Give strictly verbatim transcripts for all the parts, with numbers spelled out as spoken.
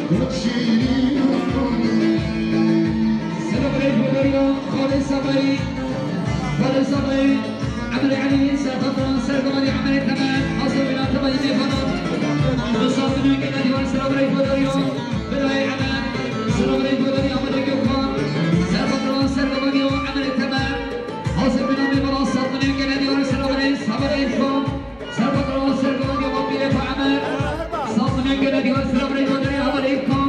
Selamun aleyküm, Xalê Sabayî. Xalê Sabayî, Emirê Elî, serxwedran, sergomanî Emirê Temel, hazir bîna temayî mêvanan. Du sal milyon gene dîwan, selamun aleyküm, Bilayê Emir, selamun aleyküm, Emirê Gökhan, serxwedran, sergomanî Emirê Temel, hazir bîna mêvanan, selamun aleyküm, gene dîwan, selamun aleyküm, selamun aleyküm. Serxwedran, sergomanî Wapîrê Xwe Emer, selamun aleyküm, gene dîwan, selamun aleyküm, gene dîwan, selamun aleyküm.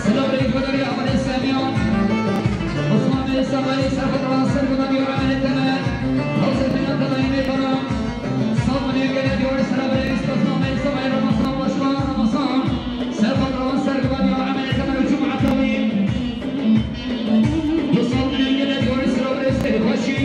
Selamun aleyküm, Derya Ahmet Semyon. Osman Bey Samayî, serxwedran, sergomanî Emirê Temel, hazir bîna temayî mêvanan. Selamun aleyküm, gene dîwan, selamun aleyküm, Osman Bey Samayî, Ramazan, Başkan, Ramazan, serxwedran, sergomanî Emirê Temel û Cuma Tawî. Selamun aleyküm, gene dîwan, selamun aleyküm, serê xweşî.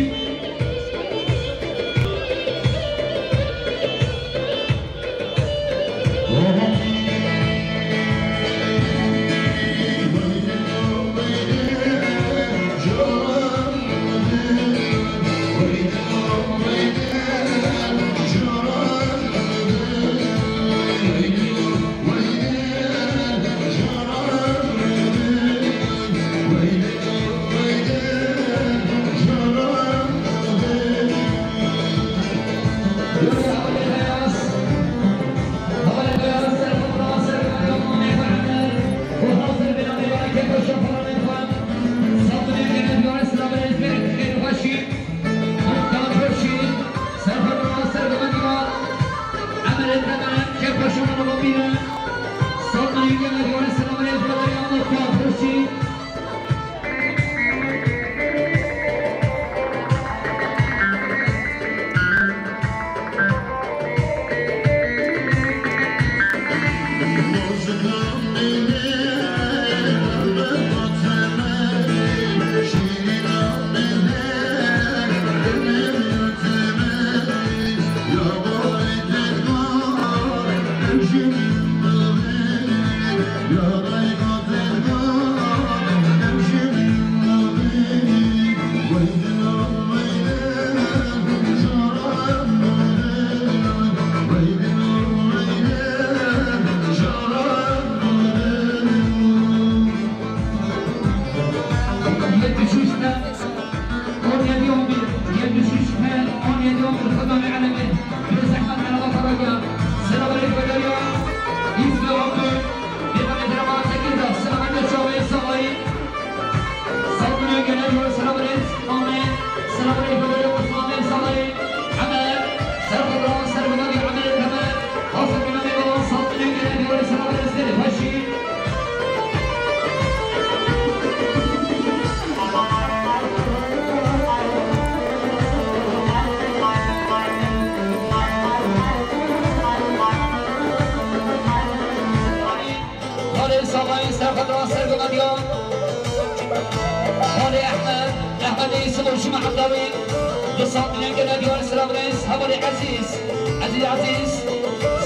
Xalê Samayî, serxwedran, sergomanî Xalê Ehmed, Ehmedê Îsim û Cuma Evdawî, du sal milyon gene dîwan, selamun aleyküm, hevalê Ezîz, Ezîz Ezîz,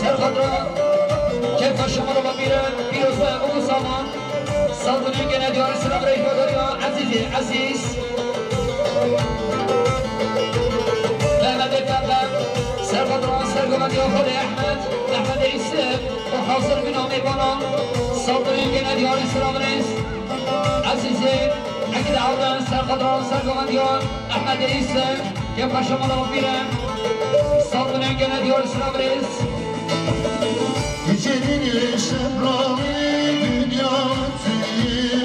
serxwedran, kêfa şima re bibîre, pîroz be, û saman, sal milyon gene dîwan, selamun aleyküm, Ezîzê Ezîz. Mehmedê Pembe, serxwedran, sergomanî Xalê Ehmed, Ehmedê Îsim, û hazir bîna mêvanan, sal milyon gene dîwan, selamun aleyküm. Ezîzê, Egîd Avden, serxwedran, sergomanî Ehmedê Îsim, kêfa şima re bibîre, sal milyon gene dîwan, selamun aleyküm. Gecenin şebrayı dünya tüyü,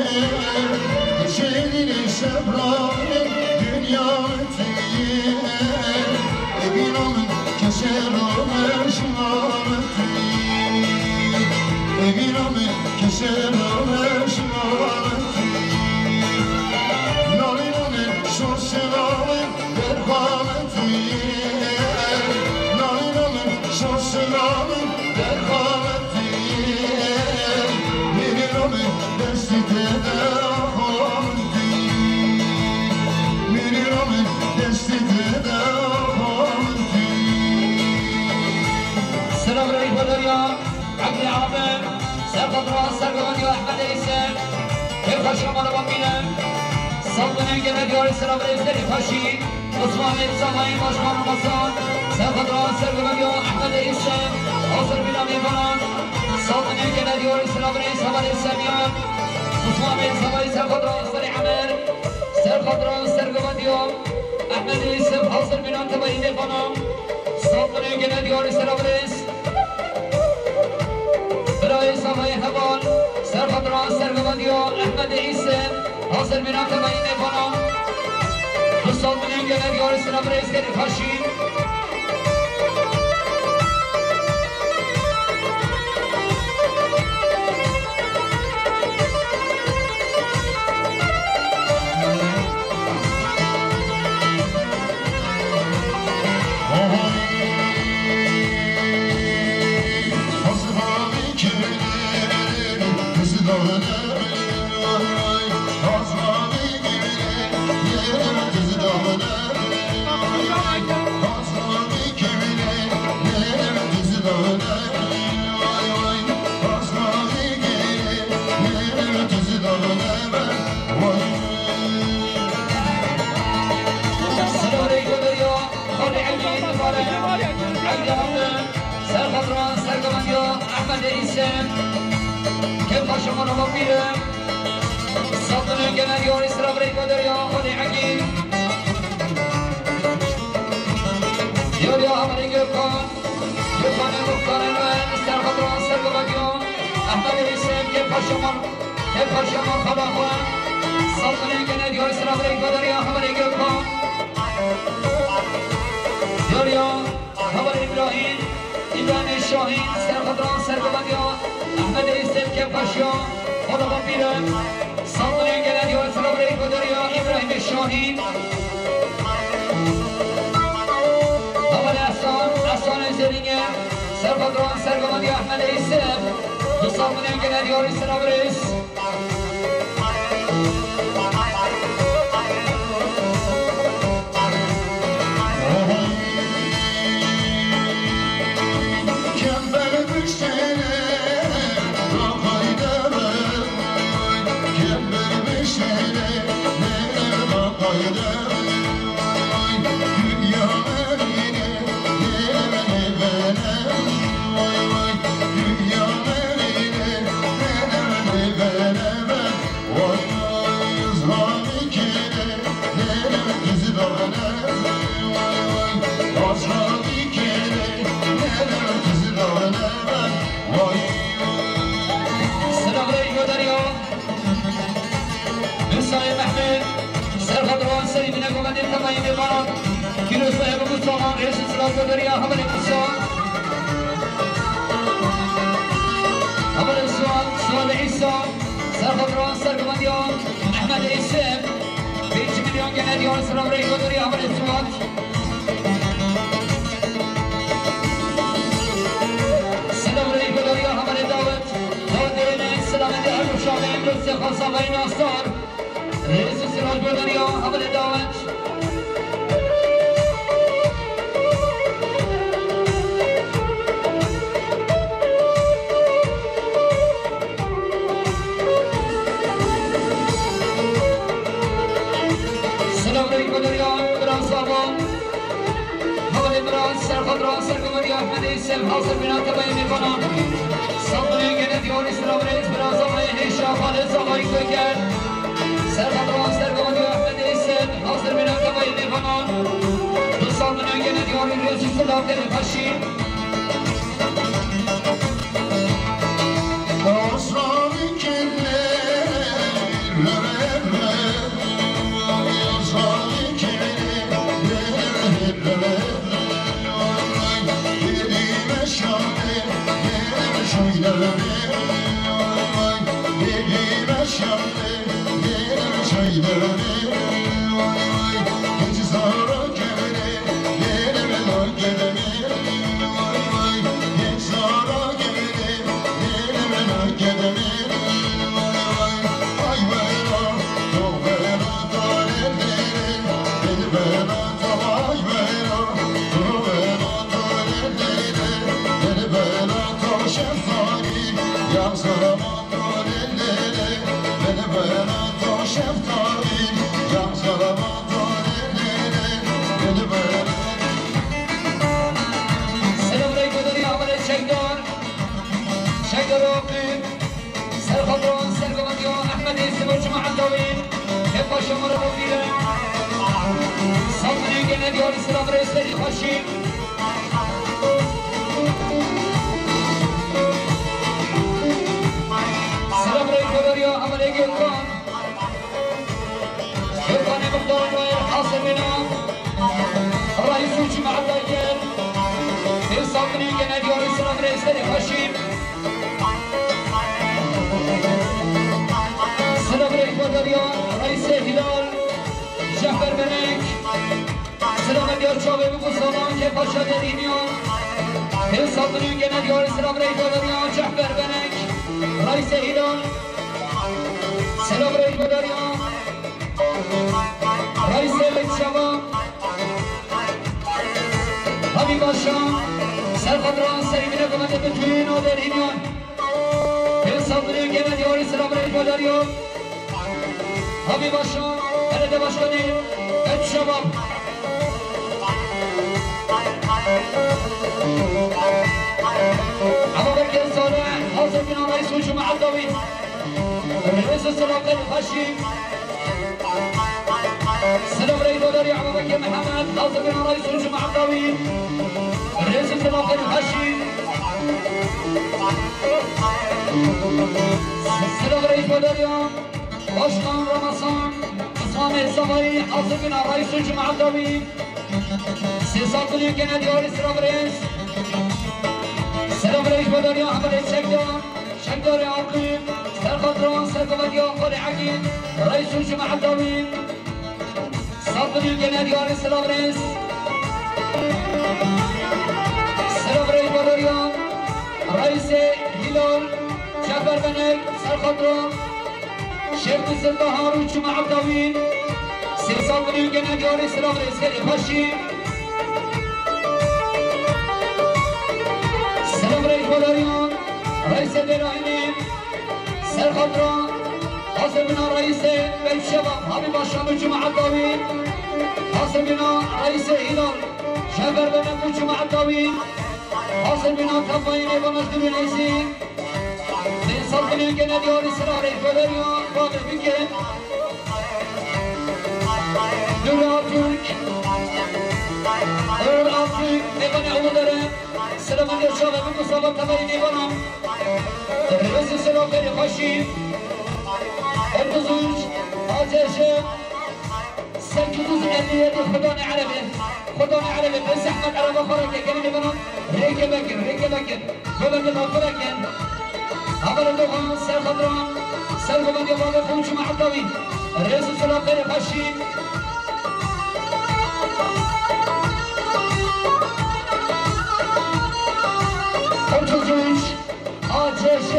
gecenin şebrayı dünya tüyü. Evinom'un keşeromeşin ametüyü, Evinom'un keşeromeşin Selam Reî Baderiya, Ebdî Amir, Serxwedra Sergovendiya Ehmed Îsem, Kêfxweşiya me re bibînin. Sazbûnên gele diyarê Selam Reî Serî Xweşî. Osman Bey Zavayî, Başkan Ramazan, Serxwedra Sergovendiya Ehmed Îsem, hazir bîna mêvanan. Sazbûnên gele diyarê Selam Reîs Hevalê Semyan, Osman Bey Zavayî, Serxwedra Serî Emer, Serxwedra Sergovendiya Ehmed Îsem, hazir bîna tebayî mêvanan. Sazbûnên gele diyarê Selam Reîs Birayê Zavayê Heval, Serxwedra Sergovendiya Ehmed Îsem, hazir bîna tebayî mêvanan. Du sazbûnên gele diyarê Selam Reîs Serî Xweşî. Serxwedra Sergovendiya Ehmed Îsem, Kêfxweşiya me re bibînin. Sazbûnên gele diyarê Selam Reî Baderiya Xalê Egîn. Diyariya Hevalê Gökhan, Gökhanê muxtarê me, Serxwedra Sergovendiya Ehmed Îsem, Kêfxweşiya me, Kêfxweşiya me xala xwe. Sazbûnên gele diyarê Selam Reî Baderiya Hevalê Gökhan. Diyariya Heval Îbrahîm, Îbrahîmê Şahîn, Serxwedra Sergovendiya Ehmedê Îsem, Kêfxweşiya xwe re bibînin. Sazbûnên gele diyarê Selam Reî Baderiya Îbrahîmê Şahîn. Heval Ehsan, Ehsanê Zerînê, Serxwedra Sergovendiya Ehmedê Îsem. Du sazbûnên gele diyarê Selam Reîs. Selam Reî Baderiya. Musayê Mehmet, Serxwedra Serî bîne govendê temayî mêvanan. Pîrozbahê Musa, Rêz û Silav Baderiya, Hevalê Musa. Hevalê Suat, Suadê Îsa, Serxwedra Sergovendiya Ehmedê Îsem. Pênc milyon gele diyarê Selam Reî Baderiya, Hevalê Suat. Selam Reî Baderiya, Hevalê Dawid. Dawid Dêrêne, selamê te her rojane, Emrûsê Xwezavayê Nasar. Rêz û Siraj Baderiya, Hevalê Dawid. Selam Reî Baderiya, Bira Sava. Hevalê Bira, Serxwedra Sergovendiya Ehmedê Îsem, hazir bîna temayê mêvanan. Sazbûnê gele diyarê Selam Reîs, Bira Zavayê Hêşa, Xalê Zavayê Koker. Serxwedra Sergovendiya Ehmedê Îsem, hazir bîna temayê mêvanan. Du sazbûnê gele diyarê Rêz û Silav Kêfxweşî. Ya zeremando lê lê lê, bilbila to şeftalî. Ya zeremando lê lê lê, bilbila. Selam rey godarî, amelê çekdar. Çekdar abi. Serxatran, sergovendiya Ehmedê Sima Cuma Eldawî. Hep paşa mara bavîre. Sandinê gene diyarî selam rey serî xweşî. Selam rey xwedariya Emelê Gêlkan. Gêlkanê Mixtar Nayir Hasimîna. Reîs û Cemaeta Yer. Ê Sandinê gene diyarî selam rey serî xweşî. Selam rey xwedariya Reîsê Hîlal. Cehber Benek. Selam diyar çavê min ku saman ke paşa derîniyan. Hêl Sandinê gene diyar selam rey xwedariya Cehber Benek. Reîsê Hîlal. Selam rey xwedariya Reîsê Şeva. Habî Başa. Serxatran serî bine komete bi tuyên o derîniyan. Hêl Sandinê gene diyar selam rey xwedariya. Habî Başa, belediye başkanı, et şebab. Ebubekir Salih, hazır bina reîs û Cuma Eldawî. Reîs û Selahattin Xweşî. Selam rey xwedariya Ebubekir Mihemed, hazır bina reîs û Cuma Eldawî. Reîs û Selahattin Xweşî. Selam rey xwedariya. Başkan Ramazan, Osman Esavayî, hazır bina reîs û Cuma Eldawî. Sê Sandinê gene diyarî selam rêz. Selam rêz xwedariya Emelê Çekdar, Çekdarê Aqîb, Serxatran, sergovendiya Xalê Egîd, reîs û Cuma Eldawî. Sandinê gene diyarî selam rêz. Selam rêz xwedariya reîsê Hîlal, Cefer Benek, Serxatran. Şêx Nizir Bahar û Cuma Ebdawî, sê Sandinê gene diyarî selam rêz gelê xweşî. Selam rêz xwedariyan, reîsê Dêrayînê, Serxatran, hazir bina reîsê Beyt Şebab, Habî Başan û Cuma Ebdawî, hazir bina reîsê Hîlal, Cefer Benek û Cuma Ebdawî, hazir bina tevayînê bana jî nêzî. Sê Sandinê gene diyarî selam rêz xwedariya bavê bikin. Nur Altürk. Nur Altürk. Mêvanê ew dere. Selam rêz çavê min ku sava tevayî mêvanan. Rêz û selam gelê xweşî. Otuz üç. A C Ş. Sekiz yüz elli yedi Xudanê Erebê. Xudanê Erebê, bi zehmet ereba xwe reke, gelê mêvanan rêke vekin, rêke vekin. Govendê xwe reke. Hevalê doxan, Serxatran, sergovendiya bavê xwe û Cuma Ebdawî. Rêz û selam gelê xweşî. Otuz üç A C Ş.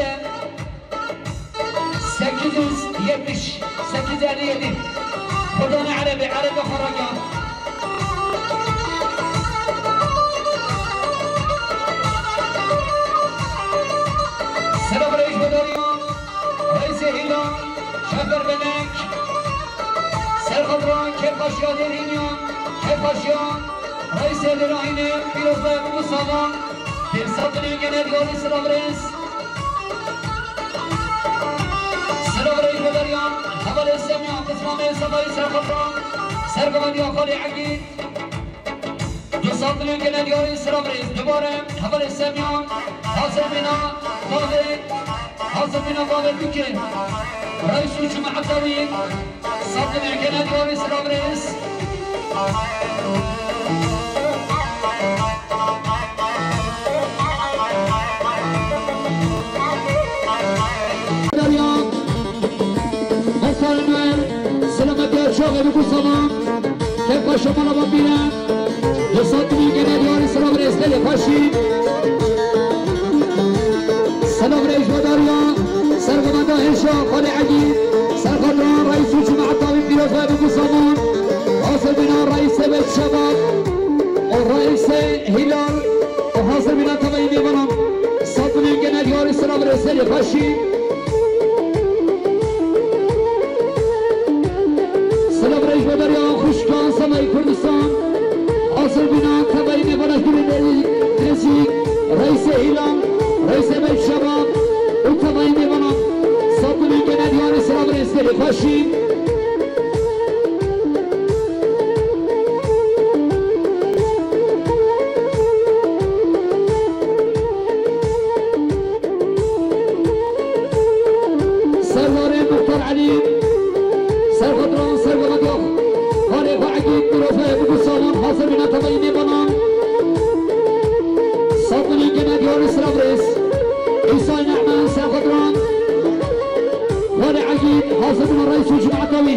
Sekiz yüz yetmiş, sekiz elli yedi. Xudanê Erebê, Erebê xwe reke. Selam rêz xwedariya, reîsê Hîlal, Şefer Benek, Serxatran, Kêfxweşiya Dêrîniyan, Kêfxweşiya, reîsê Dêrayînê, pîroz be, bi savan, Sê Sandinê gene diyarî selam rêz. Selam rêz xwedariyan, hevalê Semya, qismamê Sevayî Serxatran, sergovendiya Xalê Egîd. Sê Sandinê gene diyarî selam rêz. Dubare, hevalê Semya, hazir bina, bavê, hazir bina bavê bikin. Reîs û Cuma Ebdawî. Sandinê gene diyarî selam rêz. Derya, Hasan Enver, selametiya çaxê bi ku salam, kêfa şema re bibîne. Li Sandinê gene diyarî selam rêz gelê xweşî. Selam rêz xwedariya, sergovenda hêşa Xalê Egîd, Serxatran, reîs û Cuma Ebdawî pîroz be bi ku saman. Hazir bina reîsê Beyt Şebab û reîsê Hîlal û hazir bina tevayî mêvanan. Sandinê gene diyarî selam rêz. Serê xweşî. Silav rêj bo derya xwişkan Semay Kurdistan. Hazir bînan tevayî mêvana gulê nêzîk, reîsê hîlan, reîsê Meclîs Şebab û tevayî mêvana. Sed milyon gene diyarî silav rêz serê xweşî. Serdarê Muxtar Elî, serxatran sergavadiya xalê xwe Egîd Mirofe, bi salon hazir bîne tevayî mêvanan. Sed milyon gene diyarî silav rêz. Îsay Nehman, serxatran xalê Egîd, hazir bîne reîs û cemaeta wî.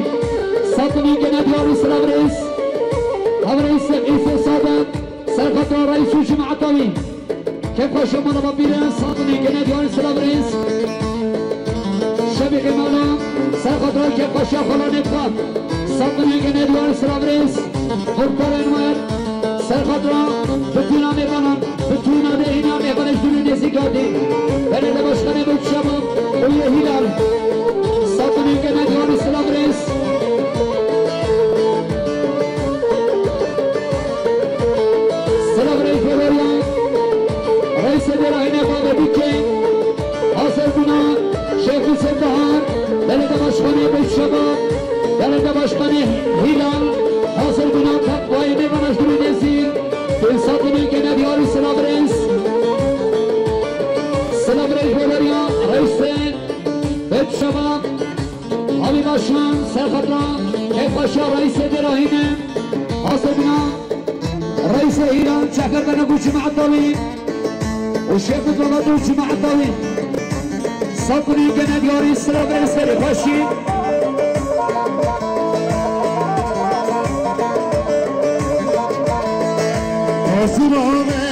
Sed milyon gene diyarî silav rêz. Hev reîs Îsê Sadet, serxatran reîs û cemaeta wî. Kêfxweşiya mala me bîre, sed milyon gene diyarî silav rêz. Şevîqê mala, serxatira kêfxweşiya xalanê xwe, sed milyon gene diyarî silav rêz. Muxtarên me, serxatira bitûna mêvanan, bitûna derîna mêvanê ji dûrî nêzîk hatî. Belediye Başkanê Meclîs Şebab û yê Hîlal, sed milyon gene diyarî silav rêz. Silav rêz bo derya. Reîsê Dêrahînê Bavê Dîkê. Hazir bûna Şêx Husên Bahar, Belediye Başkanê Meclîs Şebab, Belediye Başkanê Hîlal. Hazir bûna tevayî mêvana ji dûrî nêzîk. Pênc sed milyon gene diyarî silav rêz. Silav rêz bo derya. Reîsê Meclîs Şebab. Havî Başkan, serxatira kêfxweşiya reîsê Dêrahînê, hazir bîna reîsê Hîlan, Cefer Benek û cemaeta wî û Şêx Mustafa û cemaeta wî. Sed milyon gene diyarî silav rêz serê xweşî. Hazir ave,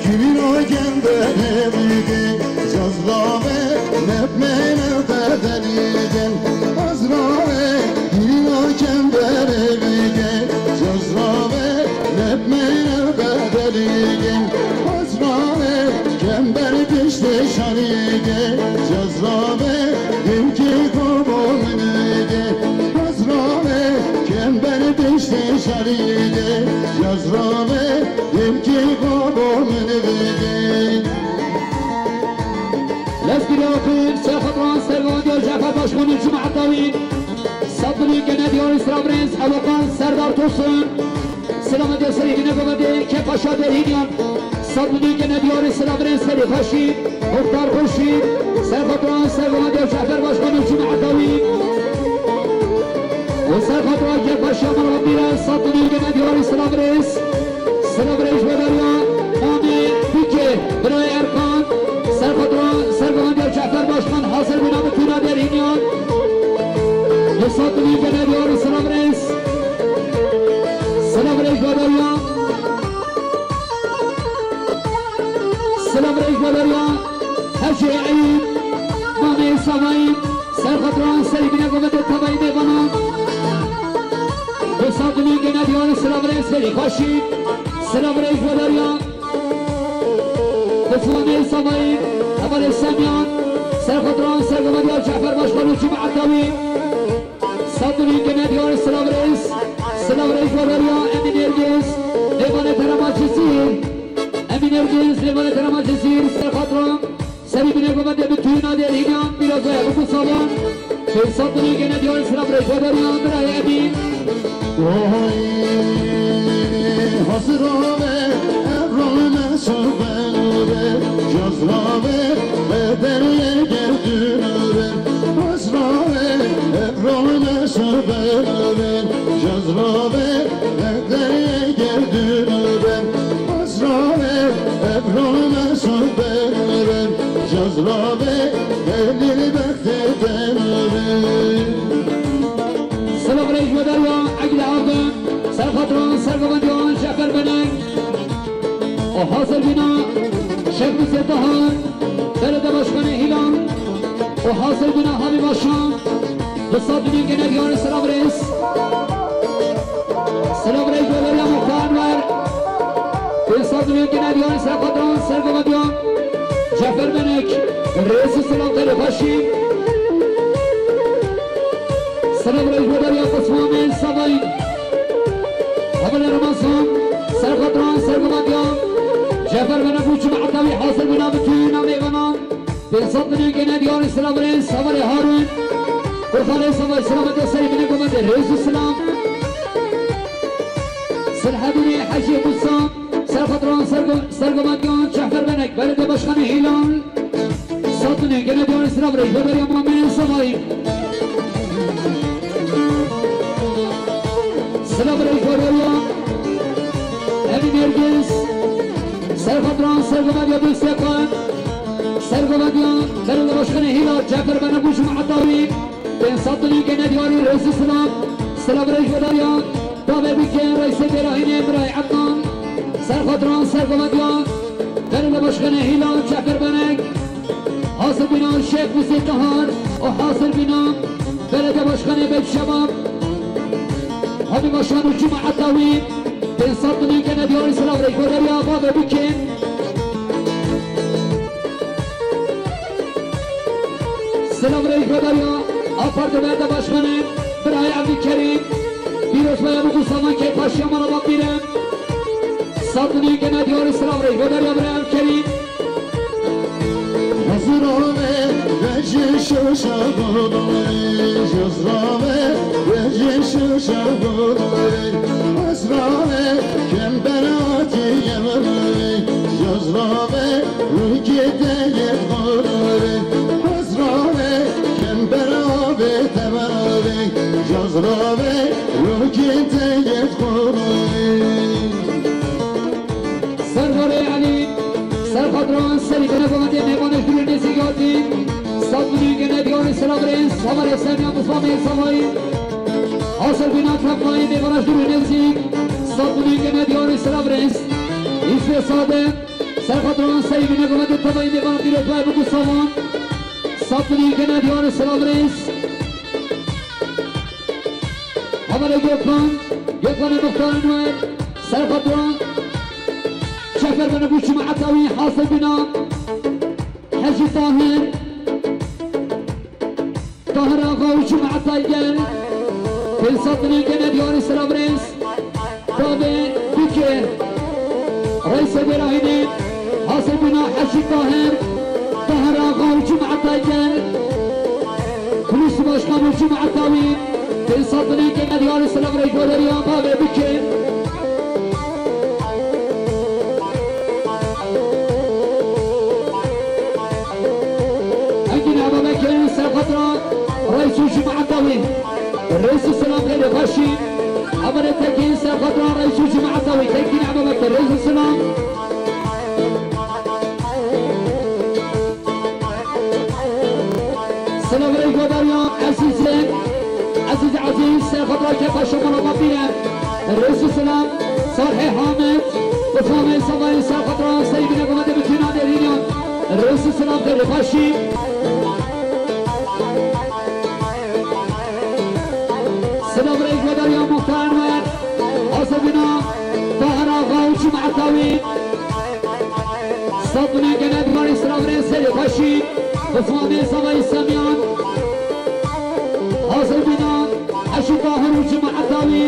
kivîna genderê bîdî. Cazrabe, nepmeyne bedelîgin. Azrabe, girîna kemberê bîge. Cazrabe, nepmeyne bedelîgin. Azrabe, kember piştê şarîge. Cazrabe, dimkî xwe bo min bige. Azrabe, kember piştê şarîge. Cazrabe, dimkî xwe bo min bige. Lezgî Raqîb, serxatran servandiya Cefer Başkanî cemaeta wî. Sed milyon gene diyarî silav rêz, Ewekan Serdar Tosun. Silav diya serî bîne govendê, Kepaşa Derhînyan. Sed milyon gene diyarî silav rêz serî xweşî, Muxtar Xurşîd. Serxatran servandiya Cefer Başkanî cemaeta wî. Û serxatran Kepaşa Merhebîre, sed milyon gene diyarî silav rêz. Silav rêj bo derya mamê Dîkê, birayê Erkan, serxatira sergovendiya Cefer Başkan hazir bûna bi tûna Derhîniyan. Du sed milyon gene diyarî silav rêz. Silav rêj bo derya. Silav rêj bo derya. Hecê Eyûb, mamê Savayî, serxatira serî bîne govendê tevayî mêvanan. Du sed milyon gene diyarî silav rêz serî xweşî. Silav rêj bo derya. Bi silamê Îslamî, hevalê Semyan, serxwedran, sergovendiya Cefer Başkan û cemaeta wî. Sed milyon gene diyarî silav rêz. Silav rêj bo derya, Emîn Êrgêz, mêvanê Terema Cizîr. Emîn Êrgêz, mêvanê Terema Cizîr, serxwedran. Serî bîne govendê bi tûna Derhîniyan, pîroz e, biku salan. Pênc sed milyon gene diyarî silav rêj bo derya, birayê Emîn. Vay, hazira ve, evran me sober ve, cazra ve, bedel ye gerdûn ve. Hazira ve, evran me sober ve, cazra ve, bedel ye gerdûn ve. Cazrabe, ebran me sober, cazrabe, delil bexte derbe. Silav rêj bo derya, Egîl Erdem, serxwedran, sergovendiyan, Cefer Benek. O hazir bîna, Şêx Mizê Tahar, belediye başkanê Hîlan. O hazir bîna Havî Başan. Du sed milyon gene diyarî silav rêz. Silav rêj bo derya Muxtar Enwer. Pênc sed milyon gene diyarî serxwedran, sergovendiyan. Cefer Benek. Rêz û silav xêrê xweşî. Silav rêz û derya Osmanê Savayî. Hevalê Remezan, serxwedran, sergovendiyan. Cefer Benegû, cemaeta wî hazir bûna bi tûna mêvanan. Pênc sed milyon gene diyarî silav rêz, hevalê Harûn. Kurxanê Savayî, selametê serê binê govendê, rêz û silav. Silhedûnê Hecî Musa, serxwedran, sergo-, sergovendiyan, Cefer Benek, belediye başkanê Hîlal. Sed milyon gene diyarî silav rêz û derya Mamê Savayî. Silav rêz û derya Emîn Nergis. Serxwedran, sergovendiya Dûstekan. Sergovendiya belediye başkanê Hîlal Cefer Benegû, cemaeta wî. Pênc sed milyon gene diyarî rêz û silav. Silav rêz û derya. Bavê Bikê, reîsê Bêrahînê Miray Ednan. Serxwedran, sergovendiya belediye başkanê Hîlal Cefer Benek. Hazir bîna Şêx Musî Tahar û hazir bîna belediye başkanê Beyt Şebab. Hemî başkan û cemaeta wî pênc sed milyon gene diyarî silav rêz û derya bavê Bikê. Silav rêz û derya A P A R T belediye başkanê birayê Evdî Kerîm. Pîrozbaya Bûk û Savan keyf paşiya mala bapîre. Sed milyon gene diyarî silav rêz û derya birayê Evdî Kerîm. Hezrave vejî şoşa gulê, Hezrave vejî şoşa gulê, Hezrave kemberatî yemelê, Hezrave rûkê te yê gulê, Hezrave kemberavê temelê, Hezrave rûkê te yê gulê. Serdarê Elî, serxwedran, serî gene govendê mêvanê jûrê nêzîk hatî. Sed milyon gene diyarî silav rêz, hevalê Semya Muzlamê Savayî. Hazir bîna kevnayê mêvana jûrê nêzîk. Sed milyon gene diyarî silav rêz. Îsê Sade, serxwedran, serî gene govendê tevayî mêvana pîrozbaya Bûk û Savan. Sed milyon gene diyarî silav rêz. Hevalê Gökhan, Gökhanê Muxtar Enwer, serxwedran, Cefer Benegû, cemaeta wî hazir bîna, Hecî Tahir, Tahir Axa û cemaeta gel, pênc sed milyon gene diyarî silav rêz. Bavê Bikê, reîsê Bêrahînê, hazir bîna Hecî Tahir, Tahir Axa û cemaeta gel, Xulûs Başkan û cemaeta wî, pênc sed milyon gene diyarî silav rêz û derya bavê Bikê. Engîn Ebabekir, serxwedran, reîs û cemaeta wî. Rêz û silav xêrê xweşî. Hevalê Tekîn, serxwedran, reîs û cemaeta wî. Tekîn Ebabekir, rêz û silav. Silav rêz û derya Ezîzê, Ezîz Ezîz, serxwedran keyf paşiya mala bapîre. Rêz û silav, Sarhê Hamid, Osmanê Savayî, serxwedran, serî gine govendê bi tûna nêrîniyan. Rêz û silav xêrê xweşî. Silav rêz û derya Muxtar Enwer, hazir bîna Tahir Axa û cemaeta wî. Sed milyon gene diyarî silav rêz xêrê xweşî. Osmanê Savayî Semyan. Hazir bîna Hecî Tahir û cemaeta wî.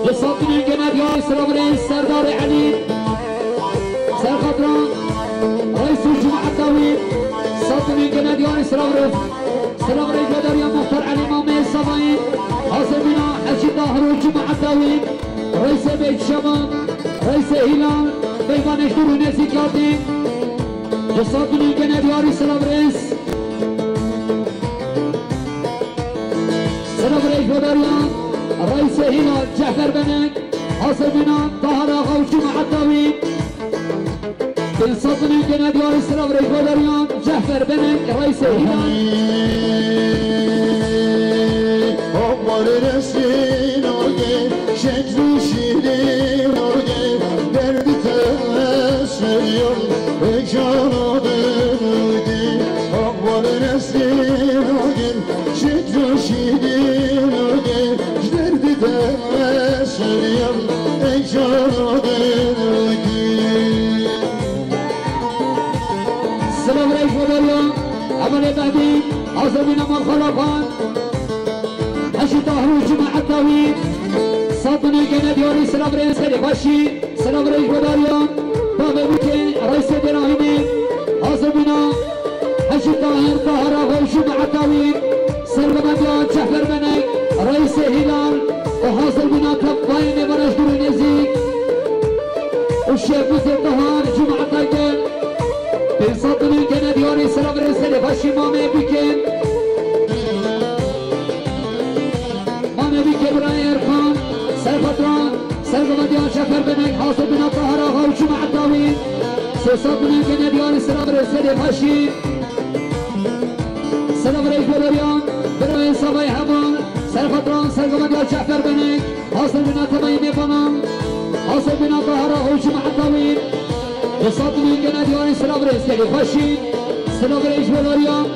Du sed milyon gene diyarî silav rêz Serdarê Elî. Serxwedran, reîs û cemaeta wî. Sed milyon gene diyarî silav rêz. Silav rêz û derya Muxtar Elî Mamê Savayî. Hazir bîna Hecî Tahir û cemaeta wî. Reîsê Beyt Şebab, reîsê Hîlal, mêvanê jûr û nêzîk hatî. Du sed milyon gene diyarî silav rêz. Silav rêz û derya, reîsê Hîlal Cefer Benek, hazir bîna Tahir Axa û cemaeta wî. Pênc sed milyon gene diyarî silav rêz û derya Cefer Benek, reîsê Hîlal. Oxbarê resîn oge, şekr û şîrîn oge, derdî te siryon, ey cano derdî. Oxbarê resîn oge, şekr û şîrîn oge, ji derdî te siryon, ey cano derdî. Silav rêz û derya. Hevalê Mehdî, hazir bîne malxala xwe. Heşî Tahir û cemaeta wî. Sed milyon gene diyarî, silav rêz xêrê xweşî. Silav rêz bedariyan. Bavê bike, reîsê Dêrahînê. Hazir bîne. Heşî Tahir, Tahir Axa û cemaeta wî. Sergomendiyan Cefer Benek, reîsê Hîlal. Û hazir bîne tevbayê mêvana ji dûr û nêzîk. Û şêxûzê Tahar, cemaeta gel. Pênc sed milyon gene diyarî, silav rêz xêrê xweşî mamê bike. Mamê bike birayê Erkan, serxatran, sergomendiyan Cefer Benek, hazir bîne Tahar Axa û cemaeta wî. Sê sed milyon gene diyarî, silav rêz xêrê xweşî. Silav rêz bedariyan, birayê Savayê Heval, serxatran, sergomendiyan Cefer Benek. Hazir bîne tevayê mêvanan. Hazir bîne Tahar Axa û cemaeta wî. Du sed milyon gene diyarî, silav rêz xêrê xweşî. Silav rêz bedariyan.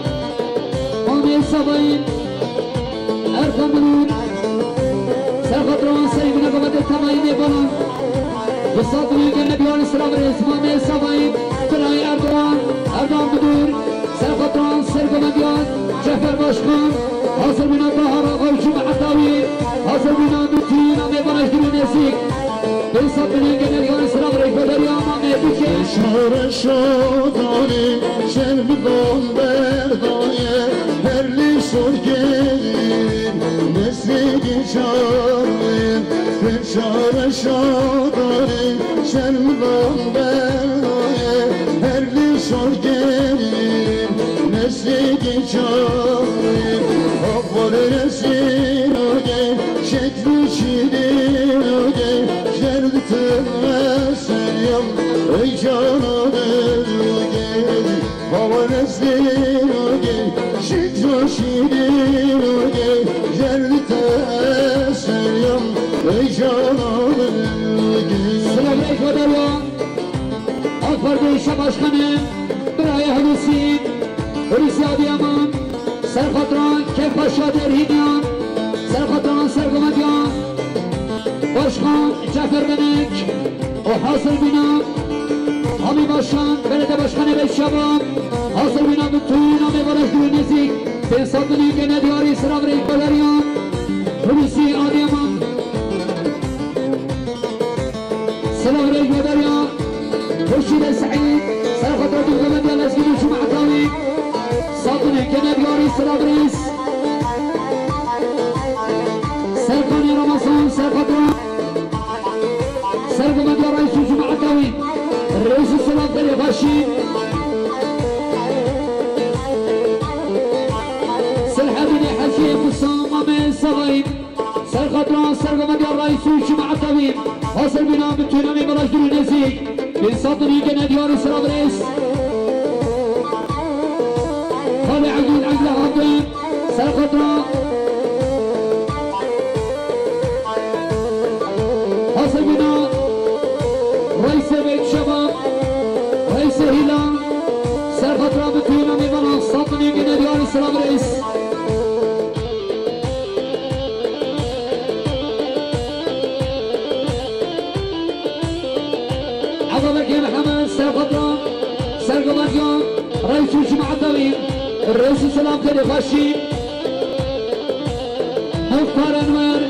Mamê Savayî. Erkan Binûr. Serxatran, serê bîne gavetê tevayê mêvanan. Du sed milyon gene diyarî, silav rêz mamê Savayî. Birayê Erdogan. Erdogan Binûr. Serxatran, sergomendiyan Cefer Başkan, hazir bîne Tahar Axa û cemaeta wî, hazir bîne mitîna mêvana ji dûr û nêzîk. Pênc sed milyon gene diyarî, silav rêz bedariyan mamê bike. Reşa reşa darê şermidan berdaye, her lê sorgên neslê geçarê. Reşa reşa darê şermidan berdaye, her lê sorgên neslê geçarê. Axwal neslê nage, şekli çîlê nage, şerdi teme seryam, ey cana dilge. Baba neslîn oge, şîk şîrîn oge, jerdî te seryam, ey canan oge. Silav rêz bedariyan. AK Partî Şe Başkanê, birayê Hulusi, Hulusi Adıyaman, serxatran Kêf Paşa Derhîniyan, serxatran sergomendiyan, Başkan Cafer Benek. O hazir bîna Hamî Başkan, Belediye Başkanê Beyşaban, hazir bîna bütün amê baraj dûr û nêzîk, pênc sed milyon gene diyarî, silav rêz bedariyan, Hulusi Adıyaman, silav rêz bedariyan, Hurşîdê Seîd, serxatran Dulgomendiya Lezgîn û cemaeta wî, sed milyon gene diyarî, silav rêz, Serkanê Ramazan, serxatran. Sergomendiya reîs û cemaeta wî, rêz û silav derê xweşî. Silhedînê Hecî Musa Mamê Savayî, serxatran sergomendiya reîs û cemaeta wî, hazir bîna bütün amê baraj dûr û nêzîk, pênc sed milyon gene diyarî, silav rêz. Xalê Egîn Egla Abdin, serxatran. Hazir bîna reîsê Beyt Şebab, reîsê Hîlan, serxatran bi tûna mêvanan sed milyon gene diyarî, silav rêz. Ebabekê Mihemed, serxatran, sergomendiyan, reîs û cemaeta wî, rêz û silav derê xweşî. Muxtar Enwer,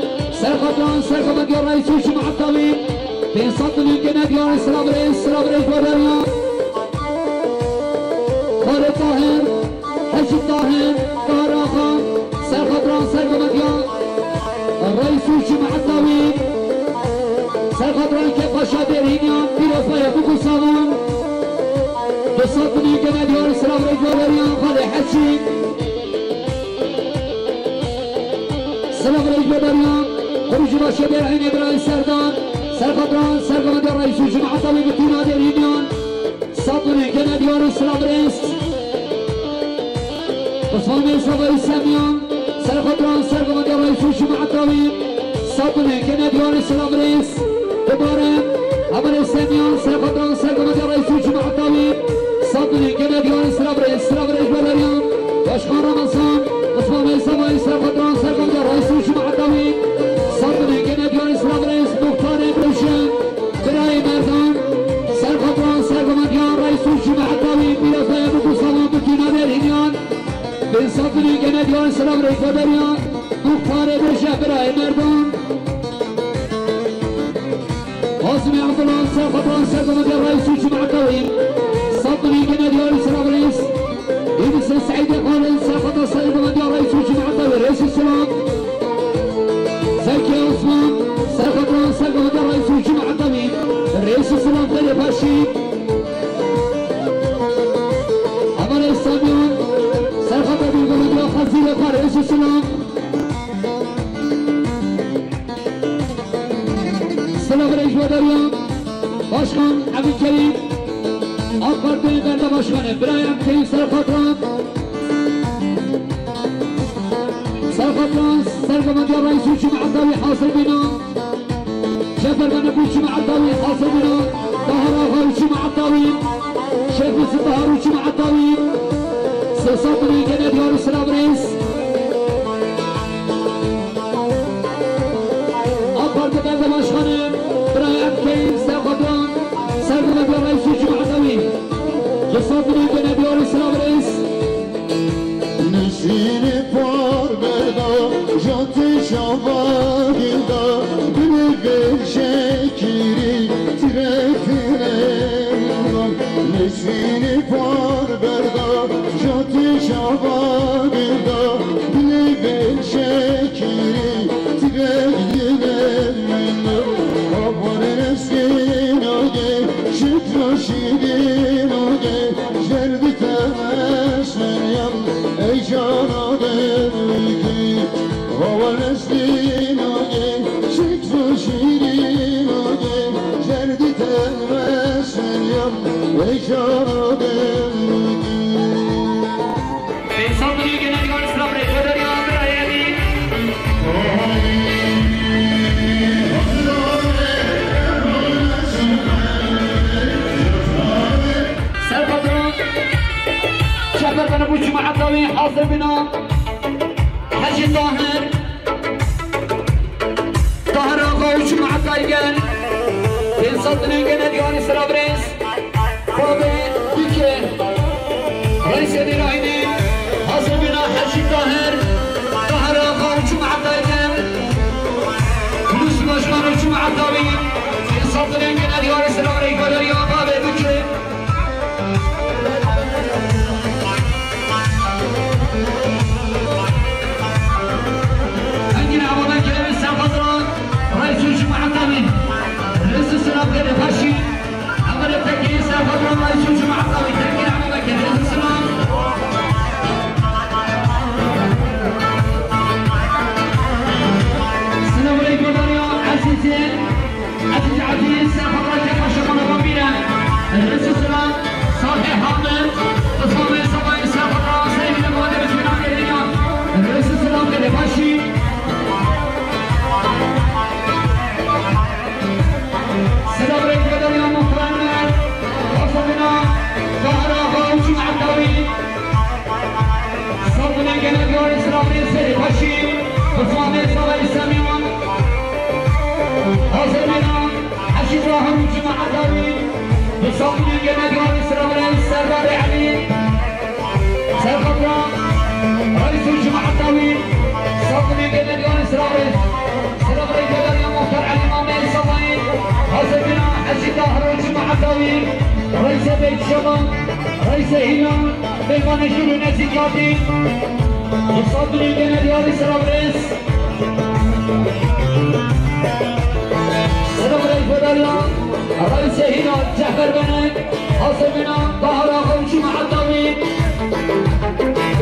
serxatran, sergomendiya reîs û cemaeta wî, pênc sed milyon gene diyarî, silav rêz, silav rêz bedariyan. Xalê Tahir, Hecî Tahir, Tahir Axa, serxatran, sergomendiya reîs û cemaeta wî, serxatran Kêf Paşa Dêrhîniyan, pîrê xwe ye Bûk û Savan, du sed milyon gene diyarî, silav rêz bedariyan, Xalê Hecî. Silav rêz bedariyan, Xurûcî Başê Dêrhînê birayê Serdar, serxatran, sergomendiya reîs û cemaeta wî bi tûna Dêrhîniyan, sed milyon gene diyarî, silav rêz. Osman Bey Savayî Semyan, serxatran, sergomendiya reîs û cemaeta wî, sed milyon gene diyarî, silav rêz. Dubare, Hevalê Semyan, serxatran, sergomendiya reîs û cemaeta wî, sed milyon gene diyarî, silav rêz, silav rêz bedariyan. Başkan Ramazan, Osman Bey Savayî, serxatran, sergomendiya reîs û cemaeta wî, sed milyon gene diyarî, silav rêz. Muxtarê Rojin, birayê Merdan, serxatran, sergomendiya reîs û cemaeta wî, pîrê xwe ye Bûk û Savan bi tûna Dêrhîniyan. Sabunî gene diyar silav rêkvederya muxtarê bêje birayê merdan. Azmî Abdullah Serxatan sergomedeya reîs û cemaeta wî. Sabunî gene diyar silav rês. Yunus Seîdê Xalid Serxatan sergomedeya reîs û cemaeta wî. Rês û silav. Zekî Osman Serxatan sergomedeya reîs û cemaeta wî. Rês û silav derê paşî. Hevalê Samiyan, Serxata Gulguladiya Xezîrê xwe rêz û silam. Silav rêjvedariya Başkan Eminkerîm, AK Partî Berde Başkanê, birayê em teyî Serxatan. Serxatan, sergomedeya reîs û cemaeta wî hazir bîna. Cefer Mehmet û cemaeta wî, Qasım Bîna, Tahar Axa û cemaeta wî, Şêx Yusuf Bahar û cemaeta wî, Sesat Bîna gene diyar û silav rêz. AK Partî Berde Başkanê, birayê em keyî Serxatan, sergomedeya reîs û cemaeta wî. Sesat Bîna gene diyar û silav rêz. Nesînê par berda, jatê şabaginda, binê vê şekirî tirefine. Nesînê par berda, jatê şabaginda, binê vê şekirî tirefine. Habar nesînagê, şitra şîrînagê, Jerdî te meşeyan, ey cana dilgî. Hawa nesînagê, şikr û şîrînagê, jerdî te meşeyan, ey cana dilgî. Pênc sed milyon gene diyar silav rêxwedariya birayê Emîn. Serpatron Cefer Benib û cemaeta wî hazir bîna. Hecî Tahir, Tahir Axa û cemaeta gel. Pênc sed milyon gene diyarî silav rêz. Babê Bikê, Reîsê Dîrayînê, hazir bîna Hecî Tahir, Tahir Axa û cemaeta gel. Kulûs Başkan û cemaeta wî, Safirên gene diyarî silav rêkbederiya Babê Bikê. Engîn Emadan Keremê Serxatran, Reîs û cemaeta wî. Rêz û silav gere paşî. Emirê Tekî Serxatran, Reîs û cemaeta wî. Tekî Emadan Keremê, rêz û silav. Silav rêkbederiya Ezîzê. Ezîz Ezîz, Serxatran Kefa Şemana Babîre, rêz û silav, Salih Hamid, Islamê Sabayî Serxatran Seydî Levade Bitmîna Geriya, rêz û silav gere paşî. Silav rêkbederiya muhtarane, Xasebîna, Tahir Axa û cemaeta wî. Safine gene diyarî silav rêz gere paşî, Osmanê Salayî Semîyan. Hazir bîna, Hecî Tahir û cemaeta wî. Safine gene diyarî silav rêz Serdarê Elî. Serxatran, Reîs û cemaeta wî. Safine gene diyarî silav rêz. Silav rêz gere ya Muxtar Elî Mamê Salayî. Hazir bîna, Hecî Tahir û cemaeta wî. Reîsê Beyt Şeban, Reîsê Hîlan. Mêvanê jûr û nezîkatî. Xusat bilî gene diyarî silav rêz. Silav rêz vedariya Reîsê Hîlan Cefer Benek, Hasemîna Bahar Axa û cemaeta wî.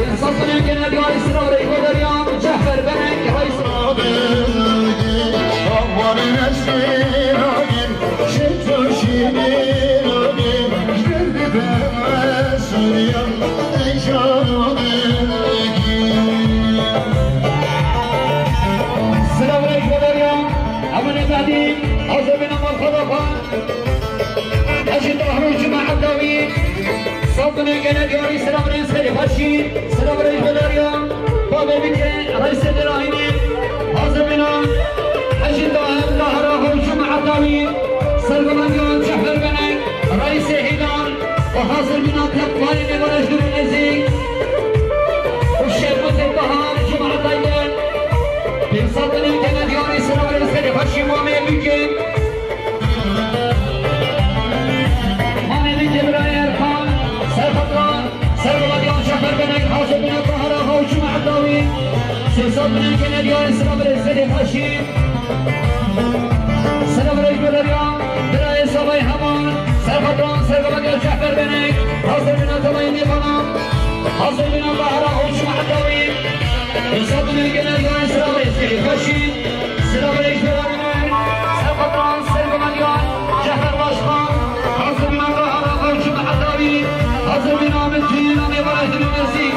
Xusat bilî gene diyarî silav rêz vedariya Cefer Benek, Reîs. Aman nesînagî. Silav rêz vedariya, Emin Ebedî, Azemîna Malxadaxan, Hecî Tahir û cemaeta wî, Safine gene diyarî silav rêz xêrê xweşî, silav rêz vedariya. Babê Bikê, Reîsê Dêrahînê, Azemîna, Hecî Tahir, Tahir Axa û cemaeta wî, sergovendiyan Cefer Benek, Reîsê Hîlan, û hazir bîna tepvanê mêvanê jûr û nezîk. Û Hazir bîna Bahar Axa û Cuma Edawî. Sê sed bîna gene diyarê sira birê Sedê Xweşî. Sira birê Guleriya. Birayê Savayê Heman. Serxwedran Sergovendiya Cefer Benek. Hazir bîna Tevayê Nêvana. Hazir bîna Bahar Axa û Cuma Edawî. Sê sed bîna gene diyarê sira birê Sedê Xweşî. Sira birê Guleriya. Serxwedran Sergovendiya Cefer Başkan. Hazir bîna Bahar Axa û Cuma Edawî. Hazir bîna min tîna mêvana Hindû Mesî.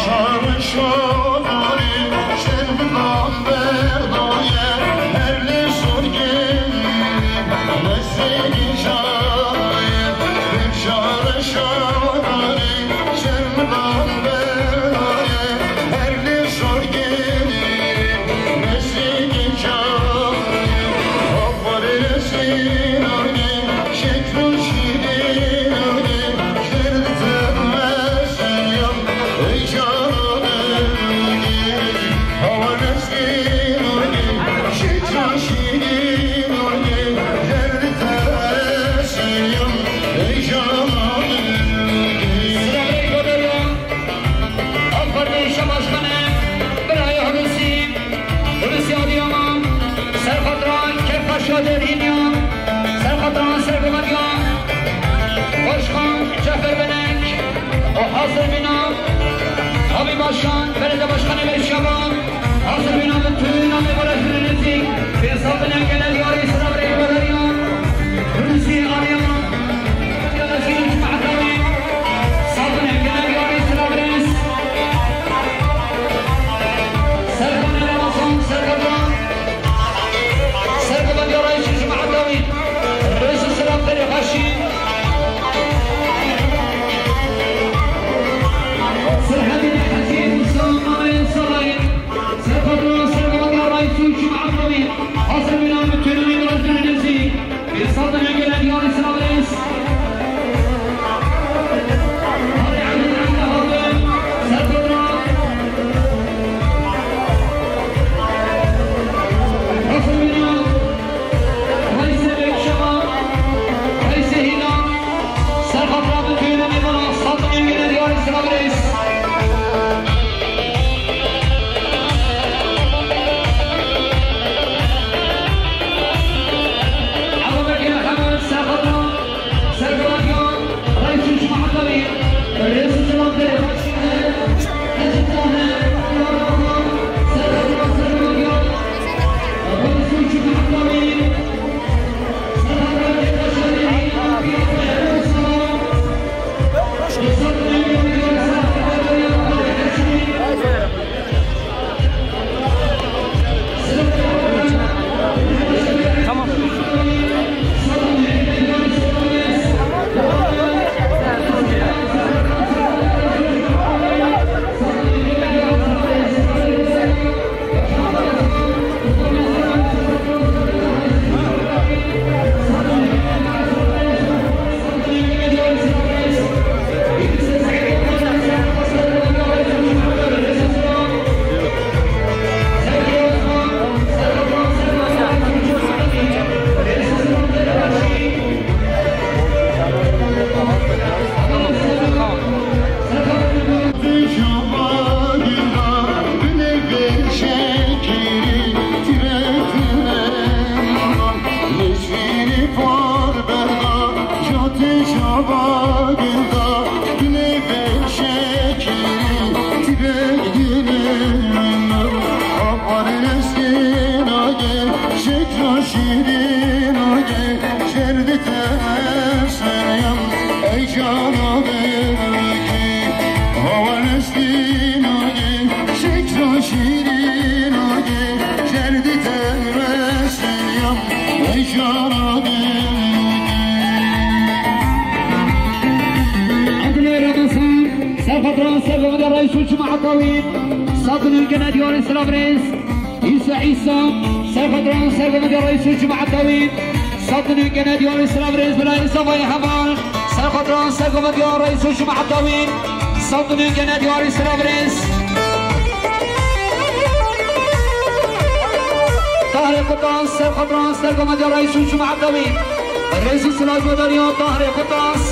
Şarê şadarî, şerminan berdaye, her lê sorgê, mesî şarê, şarê şadarî, şerminan berdaye, her lê sorgê, mesî şarê, aferê sînargê, Hulusi Adıyaman, Serxatran Kefkaşa Derhîniyan, Serxatran Sergovendiyan, Başkan Cafer Benek, o hazır bina, Abi Başkan, Belediye Başkanı Beşşaban, hazır bina bütün Abi Barajı'nın ezik, Fesat'ın Genel Yarı Sıra Bey Valeriyan, Hulusi Adıyaman, Sabine Genel Yarı Sıra Bey, Serkan Ramazan, Serkan Sergovendiya Reîs û Cemaet Dawî, Reîs û Selam Ferê Xweşî, Serhedî Hecî Musa Ameyê Salayî, Serpatron Sergovendiya Reîs û Cemaet Dawî, Hazir Milan Mütûnûnî Rojnê Nêzî, Îsal Dene Gelen Yarî Silav Reîs, Serpatron Hazir Milan. Reîsê Bêkşeva, Reîsê Hîna, Serxatran Mütûnûnî Mala, Saltanê Gelen Yarî Silav Reîs. Ebubekir Hemed, Serxatran. Tamam. Şîrî par berda, jatê şaba gilda, dilê vê şekîrî, tîbek dilê min. Apar leskê nagê, şekra şîrî nagê, şer dite seryan, ey cana belkî. Hawa leskê nagê, şekra şîrî nagê, şer dite seryan. Abdullah Ramazan, Serxatran Sergovendiya Reîs û Cemaet Dawî, Sadunên Gene Diyarê Silav Reis, Îsa Îsa, Serxatran Sergovendiya Reîs û Cemaet Dawî, Sadunên Gene Diyarê Silav Reis, Birayê Savayê Heval, Serxatran Sergovendiya Reîs û Cemaet Dawî, Sadunên Gene Diyarê Silav Reis. Tahrê Qutas, Serxatran Sergovendiya Reîs û Cemaet Dawî. Reîs û Silav Godariya Tahrê Qutas.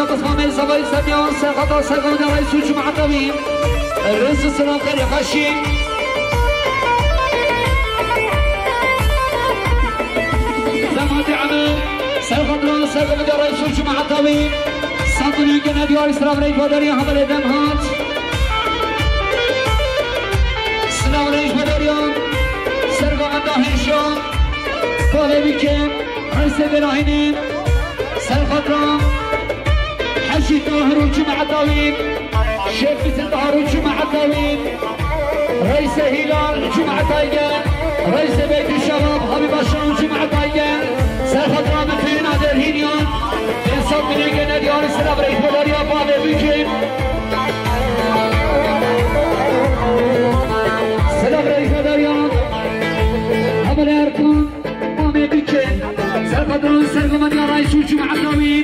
Qismamê Zavayê Zemiyan, serxata serxoda reis û cemaeta wî. Rêz û silav derê xweşî. Demhatê Emir, serxata serxoda reis û cemaeta wî. Sandinê gene diyarî silav rêz û derê hevalê Demhat. Silav rêz û derê serxoda hêşan. Kavê bikin, reisê Belahînê. Serxatra Hecî Tahir û cemaeta wî, Şêx Hüseyin Tahir û cemaeta wî, Reîsê Hîlal û cemaeta gel, Reîsê Beytî Şebab Habîb Başan û cemaeta gel, serxatra Mitîna Derhîniyan, Esat Binê gene diyarî silav rêz û derê bavê bikin. Silav rêz û derê, Hevalê Erkan. Mamê bikin, serxatran sergomandiya reis û cemaeta wî.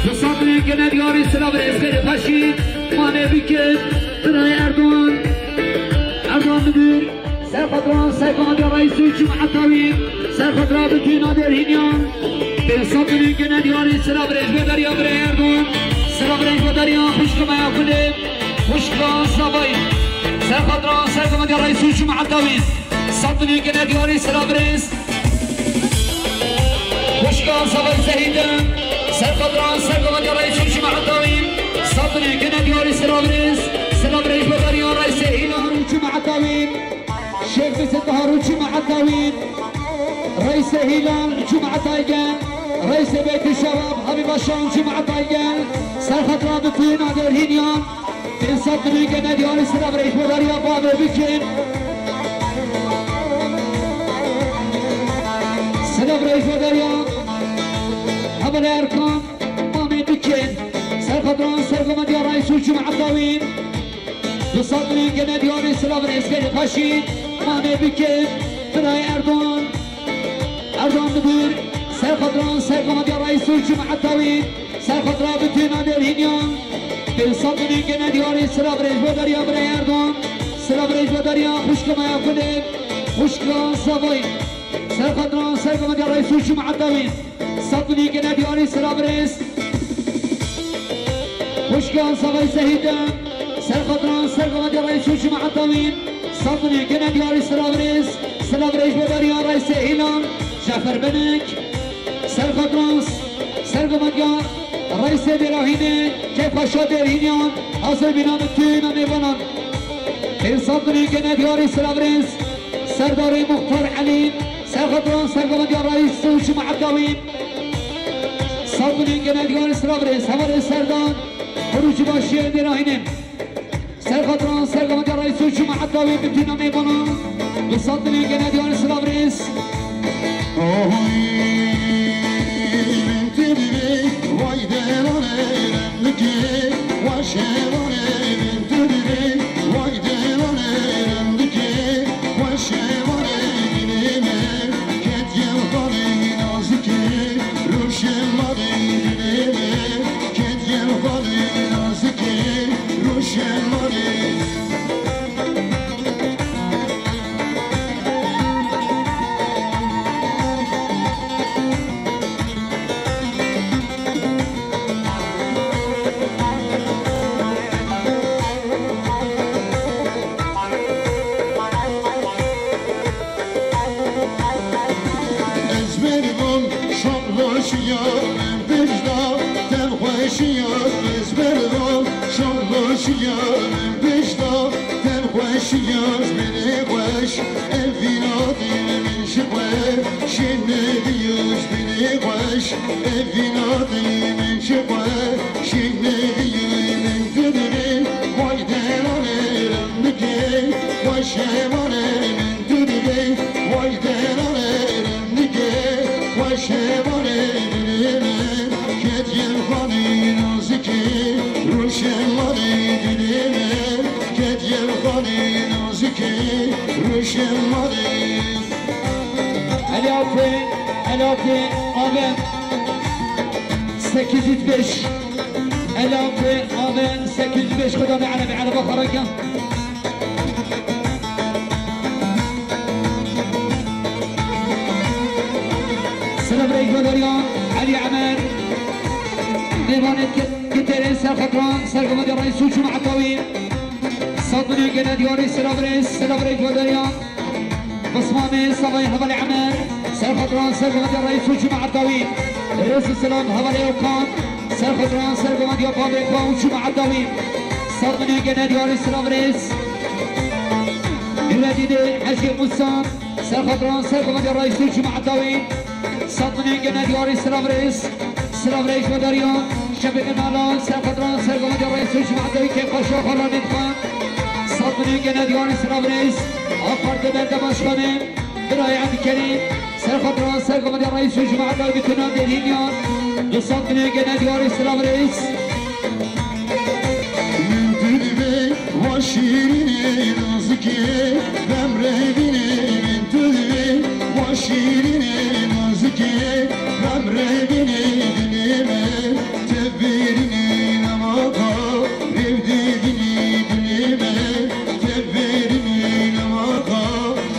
Bi sandinê gene diyarî silav rêz xêrê xweşî. Mamê bikin, birayê Erdogan. Erdogan Midir, serxatran sergomandiya reis û cemaeta wî. Serxatra Bitîna Derhîniyan. Bi sandinê gene diyarî silav rêz û derê birayê Erdogan. Silav rêz û derê xwişka me ya gulê. Xwişka Zavayê. Serxatran sergomandiya reis û cemaeta wî. Sandinê gene diyarî silav rêz. Xwişka Zavayê Zehîdin. Serxatran sergomandiya reis û cemaeta wî. Sandinê gene diyarî silav rêz. Silav rêz û derê reisê Hîlal û cemaeta wî. Şêx Hüseyin Tahir û cemaeta wî. Reîsê Hîlal û cemaeta gel. Reîsê Beytî Şebab Habîb Başan û cemaeta gel. Serxatra Bitîna Derhîniyan. Pênc sed milyon gene diyarî silav rêz û derê bavê bikin. Silav rêz û derê. Hevalê Erkan, mamê bikin. Serxatran sergomandiya reis û cemaeta wî. Du sed milyon gene diyarî silav rêz xêrê xweşî. Mamê bikin. Birayê Erdogan. Erdogan Midir, serxatran sergomandiya reis û cemaeta wî, serxatra Bitîna Derhîniyan, pênc sed milyon gene diyarî silav rêz û derê birayê Erdogan, silav rêz û derê xwişka me ya gulê, xwişka Zavayê, serxatran sergomandiya reis û cemaeta wî, sed milyon gene diyarî silav rêz. Xwişka Zavayê Zehîdin, serxatran sergomandiya reis û cemaeta wî, sed milyon gene diyarî silav rêz, silav rêz û derê reisê Hîlan, Cafer Benek, serxatran sergomandiya reisê Derhînê, Keyf Paşa Derhîniyan, hazir bîna bi tûna mêvanan. Pênc sed milyon gene diyarî silav rêz, Serdarê Muxtar Elî, serxatran sergomandiya reis û cemaeta wî, sed milyon gene diyarî silav rêz, hevalê Serdar, Xurûcî Başiyê Derhînê. Serxatran sergomandiya reis û cemaeta wî, Bitîna mêvanan, du sed milyon gene diyarî silav rêz. Oy, min tu dibî, vay delalê rindikê, weşê vanê min tu dibî, vay delalê rindikê, weşê vanê dilê me, ketiye xalê nazikê, rûşê malê dilê me, ketiye xalê nazikê, rûşê malê. Ez merivim şanroşiya min pêşda tev xweşiya, ez merivim şanroşiya min pêşda tev xweşiya, binê xweş ev vînatî min ji xwe şên nediyoj, binê xweş ev vînatî min ji xwe şên nediyoj, min tu dibê vay delalê rindikê, xweş hevalê min tu dibê vay delalê rindikê, xweş hevalê dilê me, ketiye xalê nazikê, rûşê malê dilê me, ketiye xalê nazikê, rûşê malê. Elafê, elafê, ave. Sekiz yüz beş. Elafê, ave, sekiz yüz beş. Xweda me erebe, erebe xwe reke. Silav rêz û derê, Elî Emer. Nê Wanê Kitêrê ser xwe diran, ser gavadê reîs û cemaeta wî. Sed milyon gene diyarî selav rêz, selav rêz ji we dariyan. Osmanê Savayê Hevalê Emer, ser xwe diran, ser gavadê reîs û cemaeta wî. Rêz û selam Hevalê Okan, ser xwe diran, ser gavadê Babê xwe û cemaeta wî. Sed milyon gene diyarî selav rêz. Nuredînê Hecî Musa, ser xwe diran, ser gavadê reîs û cemaeta wî. Sed milyon gene diyarî selav rêz. Silav rêj ve dariyan, şefê min Malal, ser xwe diran, ser gavadê reîs û cemaetê kêfxweşa xwe ranê dixwe. Sed milyon gene diyarî silav rêz. A Partê Belediye Başkanê, birayê Ebdîkerîm, ser xwe diran, ser gavadê reîs û cemaetê bütün dêrîniyan. Du sed milyon gene diyarî silav rêz. Min tu divê, wa şîrînê nazikê, bem revînê. Min tu divê, wa şîrînê nazikê, bem revînê dilê me. Tev bêrînê nemaqa, rêv divînê dilê me. Tev bêrînê nemaqa,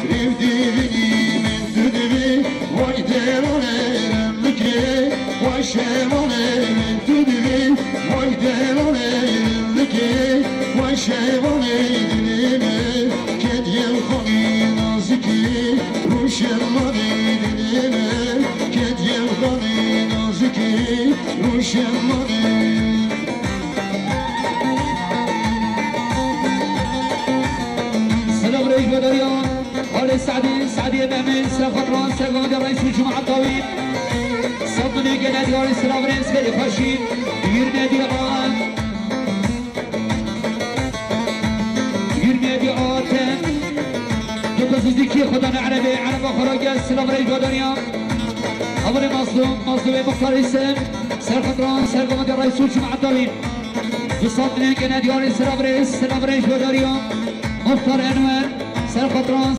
rêv divînê. Min tu divê, Vay delalê rindikê, vay şevalê min tu divê. Vay delalê rindikê, vay şevalê dilê me. Ked yel xanê nazikê, rûşen manê dilê me. Ked yel xanê nazikê, rûşen manê. Selam rêj ve dariyan. Halê Sadî, Sadî Mehmet, ser xwe diran, ser gavadê reîs û cemaeta wî. Sed milyon gene diyarî silav rêz, gelê xweşî. Yirmi diyan. Yirmi diyan. Dokuz yüz iki Xwedane Erebê, Ereba xwe ra gel, silav rêj ve dariyan. Hevalê Mazlûm, Mazlûmê Muxtar Îsem, ser xwe diran, ser gavadê reîs û cemaeta wî. Du sed milyon gene diyarî silav rêz, silav rêj ve dariyan. Muxtar Enwer, ser xwe diran.